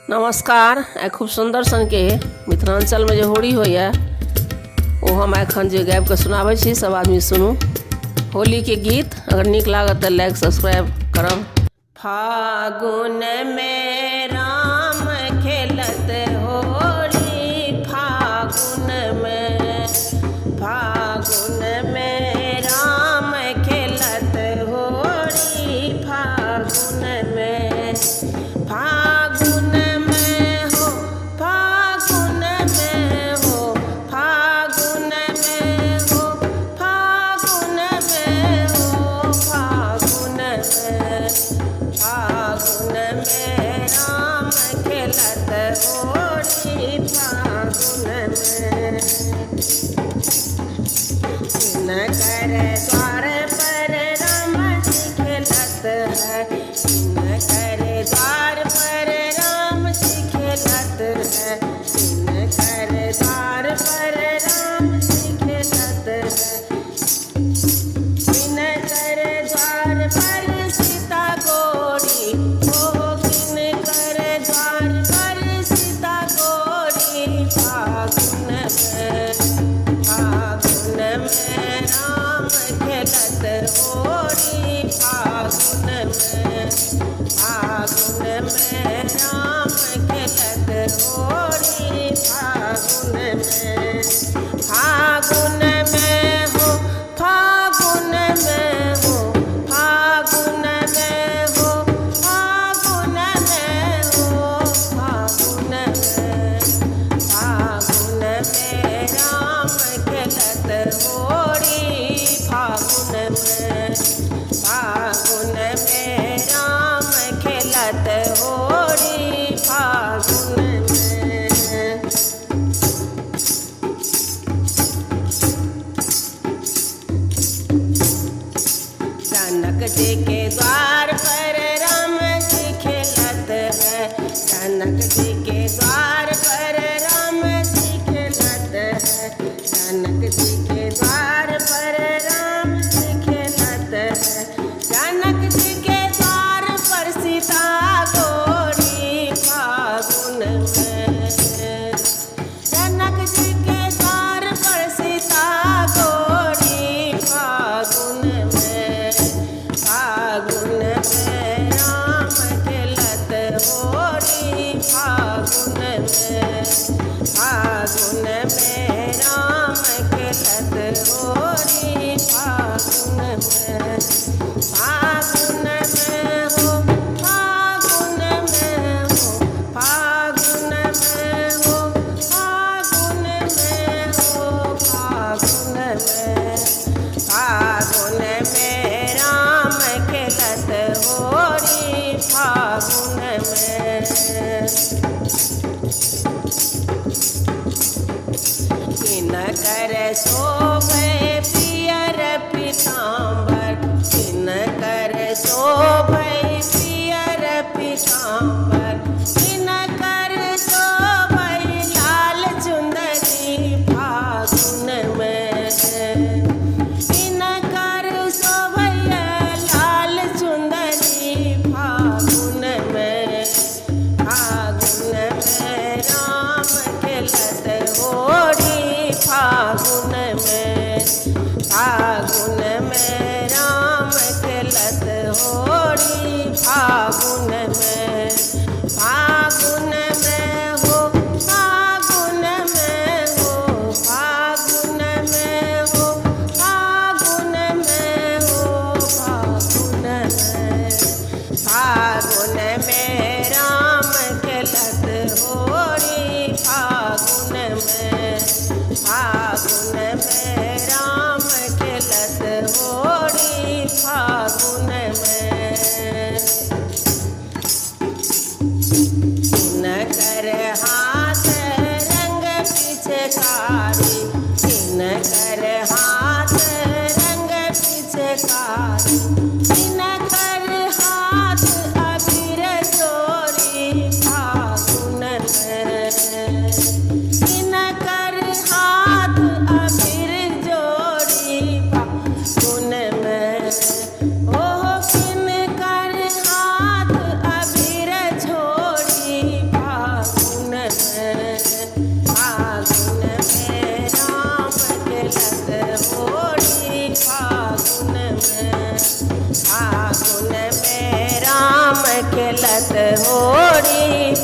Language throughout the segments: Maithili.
नमस्कार। आइ खूब सुन्दर सनके मिथिलाञ्चलमे जे होली होइए ओ हम एखन जे गाबिकऽ सुनाबै छी, सब आदमी सुनू होलीके गीत। अगर नीक लागत तऽ लाइक सब्सक्राइब करब। फागुन में राम खेलत होली, फागुन में, फागुन में राम खेलत होली, फागुन में, फागुन में हो, फागुन में हो, फागुन में हो, फागुन में हो, फागुन में, फागुन में राम खेलत होली, फागुन में। किनकर द्वार पर राम जी खेलत है, किनकर द्वार पर राम जी खेलत है, किनकर द्वार पर राम जी खेलत है, किनकर द्वार पर सीता गौरी हो, किनकर द्वार पर सीता गौरी, फागुन में, फागुन में राम खेलत होली, फागुन में, फागुन में राम खेलत होली, फागुन में, फागुन में हो, फागुन में हो, फागुन में हो, फागुन में हो, फागुन में, फागुन में राम खेलत होली, फागुन में, फागुन में राम खेलत होली, फागुन में। जनक जी के द्वार पर राम जी खेलत है, जनक जी के द्वार पर राम जी खेलत है, जनक जी के द्वार पर राम जी खेलत है, जनक जी के द्वार पर सीता गौरी, फागुन में, जनक जी के द्वार पर सीता गौरी, फागुन में, फागुन में राम खेलत होली, फागुन में, फागुन में राम खेलत होली, फागुन में, फागुन में हो, फागुन में हो, फागुन में हो, फागुन में हो, फागुन में, फागुन में राम खेलत होली, फागुन में।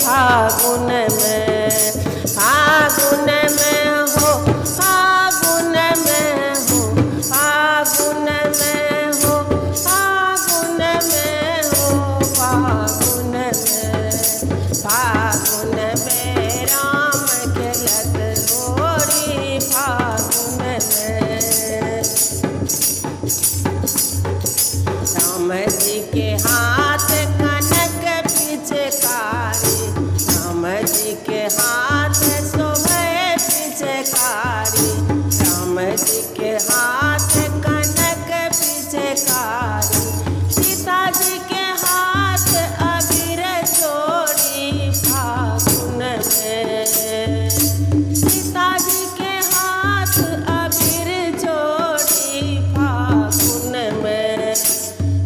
फागुन में। फागुन में हो, फागुन में हो, फागुन में हो, फागुन में हो, फागुन में। फागुन में राम खेलत होरी फागुन में। राम जी के हाथ कनक पिचकारी, राम जी के हाथ शोभे पिचकारी, राम जी के हाथ कनक पिचकारी, सीता जी के हाथ अबीर चोरी फागुन में। सीता जी के हाथ अबीर चोरी फागुन में।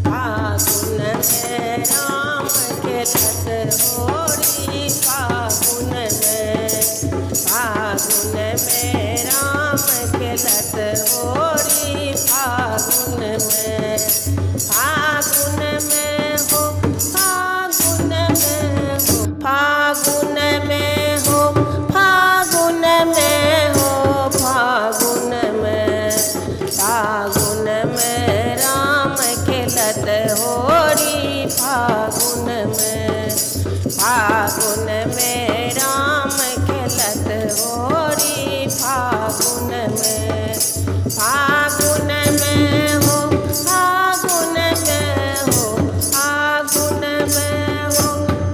फागुन में राम खेलत होरी फागुन में। फागुन में राम खेलत होरी फागुन में। फागुन में हो, फागुन में हो, फागुन में हो, फागुन में हो, फागुन में। फागुन में राम खेलत होरी फागुन में। फागुन में राम खेलत होरी फागुन में। फागुन में हो, फागुन में हो, फागुन में हो,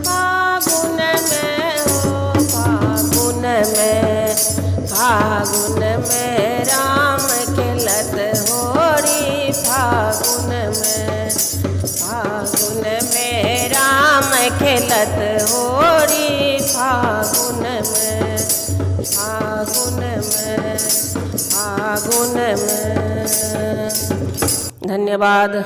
फागुन में हो, फागुन में। फागुन में राम खेलत होरी फागुन में। फागुन में राम खेलत होरी फागुन में। फागुन में, फागुन में। धन्यवाद।